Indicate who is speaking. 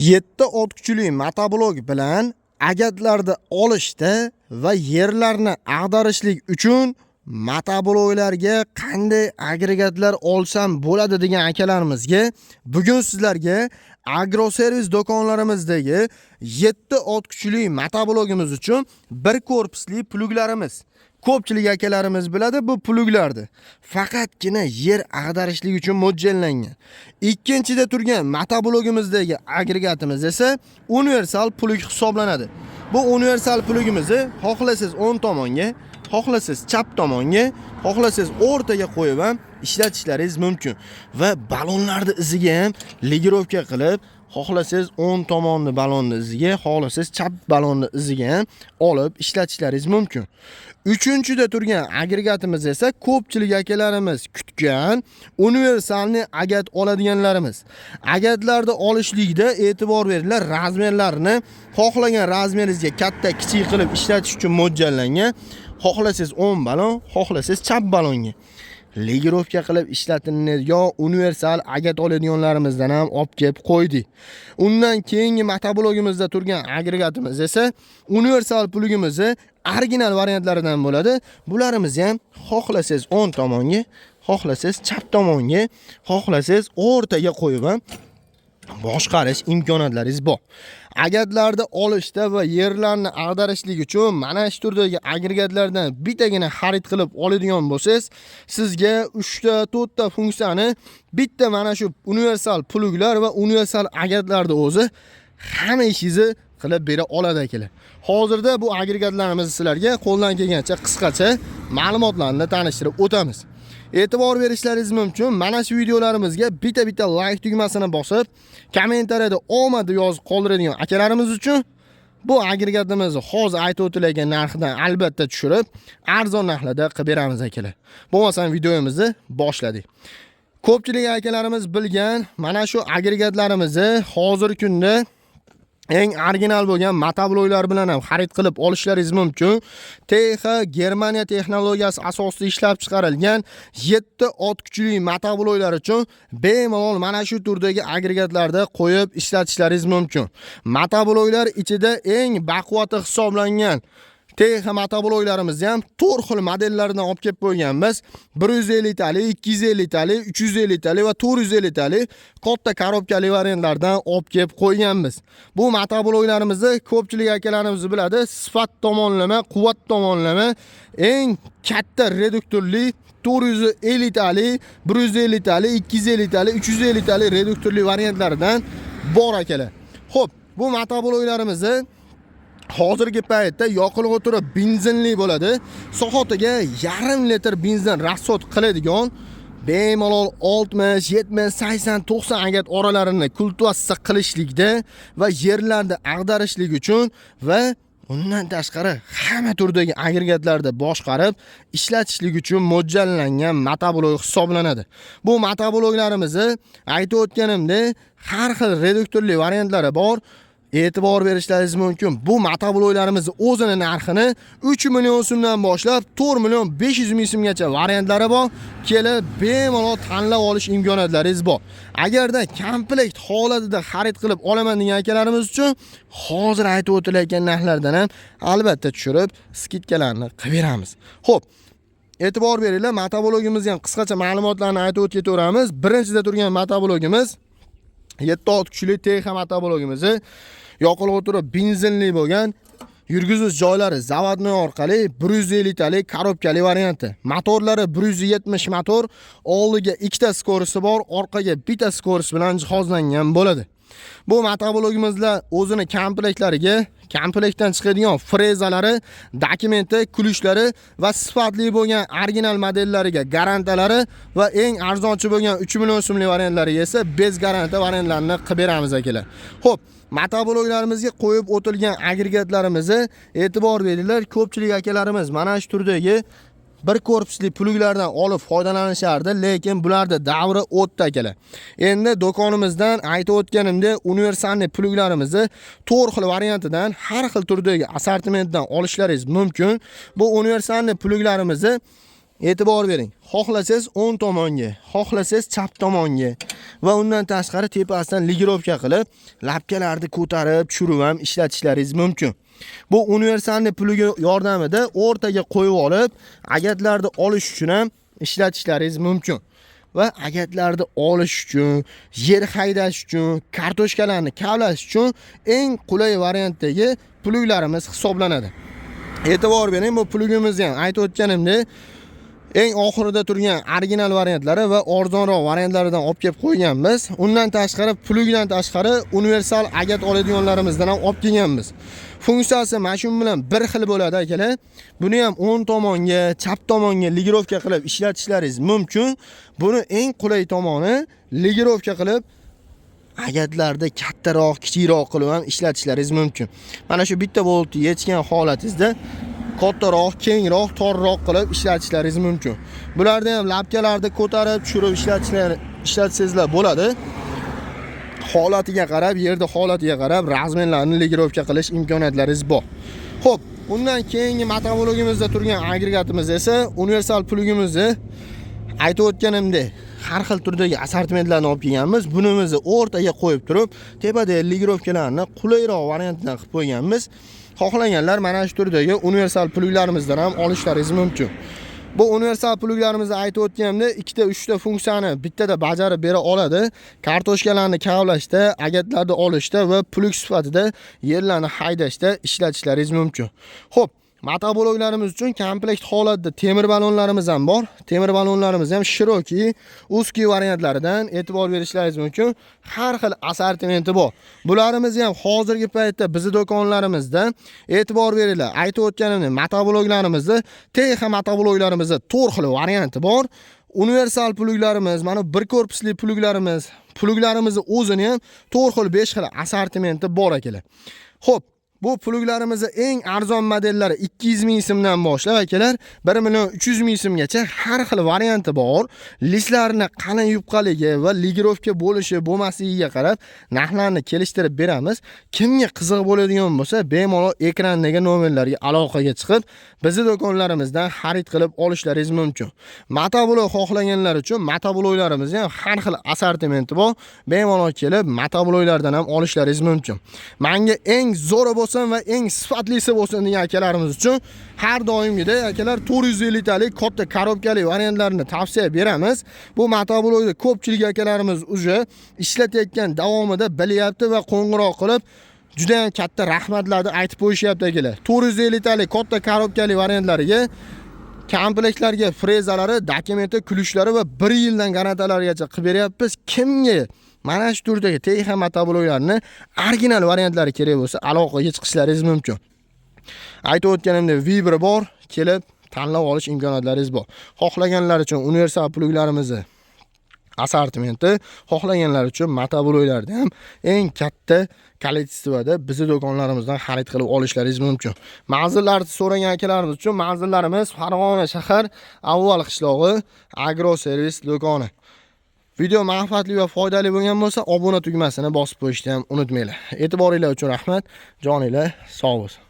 Speaker 1: 7 ot kuchli motoblok bilan agatlarni olishda va yerlarni ag'darishlik uchun motobloklarga qanday agregatlar olsam bo'ladi degan akalarimizga bugun sizlarga agroservis do'konlarimizdagi 7 ot kuchli motoblokimiz uchun bir korpusli pluglarimiz. Ko'pchilik akalarimiz biladi bu pluglarni. Faqatgina yer ag'darishlik uchun mo'ljallangan. Ikkinchida turgan motoblokimizdagi agregatimiz esa universal plug hisoblanadi. Bu universal plugimizni xohlasangiz o'ng tomonga, xohlasangiz chap tomonga, xohlasangiz o'rtaga qo'yib ham ishlatishlaringiz mumkin. Va balonlarni iziga ham ligirovka qilib, xohlasangiz o'ng tomonni balonni iziga, xohlasangiz chap balonni iziga ham olib ishlatishlaringiz mumkin. Uchinchida turgan agregatimiz esa ko'pchilik akalarimiz kutgan universalni agat oladiganlarimiz. Agatlarni olishlikda e'tibor beringlar, razmerlarini xohlagan razmeringizga katta, kichik qilib ishlatish uchun mo'ljallangan. Xohlasangiz o'ng balon, xohlasangiz chap balonga ligirovka qilib ishlatiladigan universal agat oladiganlarimizdan ham olib kelib qo'ydik. Undan keyingi motoblokimizda turgan agregatimiz esa universal plugimizni original variantlaridan bo'ladi. Bularimiz ham xohlasangiz o'ng tomonga, xohlasangiz chap tomonga, xohlasangiz o'rtaga qo'yib ham boshqarish imkoniyatlaringiz bor. Agatlarni olishda va yerlarni ag'darishlik uchun mana shu turdagi agregatlardan bittagina xarid qilib oladigan bo'lsangiz, sizga 3 ta, 4 ta funksiyani bitta mana shu universal pluglar va universal agatlarni o'zi hamma ishingizni qilib bera oladi, akalar. Hozirda bu agregatlarimizni sizlarga qo'ldan kelgancha qisqacha ma'lumotlarni tanishtirib o'tamiz. E'tibor berishlaringiz mumkin. Mana shu videolarimizga bitta-bitta like tugmasini bosib, kommentariyada omad deb yozib qoldiradigan akalarimiz uchun bu agregatimizni hozir aytib o'tilgan narxidan albatta tushirib, arzon narxlarda qilib beramiz, akalar. Bo'lmasam videomizni boshladik. Ko'pchilik akalarimiz bilgan mana shu agregatlarimizni hozirgi kunda eng original bo'lgan motobloklar bilan ham xarid qilib olishlaringiz mumkin. TH Germaniya texnologiyasi asosida ishlab chiqarilgan 7 ot kuchli motobloklar uchun bemalol mana shu turdagi agregatlarda qo'yib ishlatishlaringiz mumkin. Motobloklar ichida eng baquvvati hisoblangan TH motobloklarimizni ham 4 xil modellaridan olib kelib qo'yganmiz. 150 talik, 250 talik, 350 talik va 450 talik katta korobkali variantlardan olib kelib qo'yganmiz. Bu motobloklarimizni ko'pchilik akalarimiz biladi, sifat tomonlama, quvvat tomonlama eng katta reduktorli 450 talik, 150 talik, 250 talik, 350 talik reduktorli variantlaridan bor, akalar. Xo'p, bu motobloklarimizni hozirgi paytda yoqilg'i turi benzinli bo'ladi. Soatiga yarim litr benzin расход qiladigan, bemalol 60, 70, 80, 90 agat oralarini kultivatsiya qilishlikda va yerlarni ag'darishlik uchun va undan tashqari hamma turdagi agregatlarda boshqarib ishlatishlik uchun mo'ljallangan motoblok hisoblanadi. Bu motobloklarimizni aytib o'tganimdek har xil reduktorli variantlari bor. E'tibor berishlaringiz mumkin. Bu motobloklarimizni o'zini narxini 3 million so'mdan boshlab 4 million 500 ming so'mgacha variantlari bor. Kelib bemalol tanlab olish imkoniyatlaringiz bor. Agarda komplekt holatida xarid qilib olaman degan akalarimiz uchun hozir aytib o'tilayotgan narxlardan ham albatta tushirib, скидка larni qilib beramiz. Xo'p, e'tibor beringlar, motoblogimizga ham qisqacha ma'lumotlarni aytib o'tib ketaveramiz. Birinchida turgan motoblogimiz 7 ot kuchli TX motoblogimizni yoqilg'i turi benzinli bo'lgan, yurgizish joylari заводной orqali 150 talik korobkali varianti. Motorlari 170 motor, oldiga ikkita скорость i bor, orqaga bitta скорость bilan jihozlangan bo'ladi. Bu motoblokimizlar o'zini komplektlariga, komplektdan chiqadigan frezalari, dokumenti, ключ lari va sifatli bo'lgan original modellariga garantalari va eng arzonchi bo'lgan 3 million so'mlik variantlariga esa без гарантия variantlarini qilib beramiz, akalar. Xo'p, motobloklarimizga qo'yib o'tilgan agregatlarimizni e'tibor beringlar. Ko'pchilik akalarimiz mana shu turdagi bir korpusli pluglardan olib foydalanishardi, lekin bularda davri o'tdi, akalar. Endi do'konimizdan aytib o'tganimdek универсальный pluglarimizni 4 xil variantidan, har xil turdagi assortimentdan olishlaringiz mumkin. Bu универсальный pluglarimizni E'tibor bering. Xohlasangiz o'ng tomonga, xohlasangiz chap tomonga va undan tashqari tepasidan лигировка qilib, лапка larni ko'tarib tushirib ham ishlatishlaringiz mumkin. Bu универсальный плуг i yordamida o'rtaga qo'yib olib, agatlarni olish uchun ham ishlatishlaringiz mumkin. Va agatlarni olish uchun, yer haydash uchun, kartoshkalarni kavlash uchun eng qulay variantdagi плуг larimiz hisoblanadi. E'tibor bering, bu плуг imizni ham aytib o'tganimdek, eng oxirida turgan original variantlari va arzonroq variantlaridan olib kelib qo'yganmiz. Undan tashqari, плуг dan tashqari universal agat oladiganlarimizdan ham olib kelganmiz. Funksiyasi mana shu bilan bir xil bo'ladi, akalar. Buni ham o'ng tomonga, chap tomonga лигировка qilib ishlatishlaringiz mumkin. Buni eng qulay tomoni, лигировка qilib agatlarda kattaroq, kichikroq qilib ham ishlatishlaringiz mumkin. Mana shu bitta boltni yechgan holatingizda kattaroq, kengroq, torroq qilib ishlatishlaringiz mumkin. Bularda ham лапка larni ko'tarib, tushirib ishlatsangizlar bo'ladi. Holatiga qarab, yerda holatiga qarab размер larni лигировка qilish imkoniyatlaringiz bor. Xo'p, undan keyingi мотоблок imizda turgan agregatimiz esa universal плуг imizni aytib o'tganimdek, har xil turdagi assortimentlarni olib kelganmiz. Bunimizni o'rtaga qo'yib turib, tepadagi лигировка larni qulayroq variantidan qilib qo'yganmiz. Xohlaganlar mana shu turdagi universal плуг larimizdan ham olishlaringiz mumkin. Bu universal плуг larimizni aytib o'tganimdek, ikkita, uchta funksiyani bittada bajarib bera oladi. Kartoshkalarni kavlashda, agatlarni olishda va плуг sifatida yerlarni haydashda ishlatishlaringiz mumkin. Xo'p, мотоблок larimiz uchun komplekt holatda temir balonlarimiz ham bor. Temir balonlarimiz ham широкий, узкий variantlaridan e'tibor berishlaringiz mumkin. Har xil assortimenti bor. Bularimiz ham hozirgi paytda bizni do'konlarimizda, e'tibor beringlar. Aytib o'tganimdek, мотоблок larimizda, TX мотоблок larimizda 4 xil varianti bor. Universal плуг larimiz, mana bir korpusli плуг larimiz, плуг larimizni o'zini ham 4 xil, 5 xil assortimenti bor, akalar. Xo'p, bu плуг larimizni eng arzon modellari 200 ming so'mdan boshlab, akalar, 1 million 300 ming so'mgacha har xil varianti bor. Listlarini qalin yupqaligi va лигировка bo'lishi, bo'lmasligiga qarab narxlarni kelishtirib beramiz. Kimga qiziq bo'ladigan bo'lsa, bemalol ekrandagi nomerlarga aloqaga chiqib, bizni do'konlarimizdan xarid qilib olishlaringiz mumkin. Мотоблок xohlaganlar uchun мотоблок larimizni ham har xil assortimenti bor. Bemalol kelib мотоблок lardan ham olishlaringiz mumkin. Menga eng zo'ri bo'lsin va eng sifatlisi bo'lsin degan akalarimiz uchun har doimgidek, akalar, 450 talik katta коробка li variantlarini tavsiya beramiz. Bu мотоблок ni ko'pchilik akalarimiz уже ishlatayotgan davomida bilyapti va qo'ng'iroq qilib juda ham katta rahmatlarni aytib qo'yishyapti, akalar. 450 talik katta коробка li variantlariga komplektlarga frezalari, dokumenti, ключ lari va 1 yildan garantiyalarigacha qilib beryapmiz. Kimga mana shu turdagi TX мотоблок larni original variantlari kerak bo'lsa, aloqaga chiqishlaringiz mumkin. Aytib o'tganimdek, выбор bor, kelib tanlab olish imkoniyatlaringiz bor. Xohlaganlar uchun universal плуг larimizni assortimenti, xohlaganlar uchun мотоблок larda ham eng katta количество da bizni do'konlarimizdan xarid qilib olishlaringiz mumkin. Manzillarni so'ragan akalarimiz uchun manzillarimiz Farg'ona shahar, Avval qishlog'i, Agro servis do'koni. Video manfaatli va foydali bo'lgan bo'lsa, obuna tugmasini bosib qo'yishni ham unutmanglar. E'tiboringlar uchun rahmat. Joninglar sog' bo'lsin.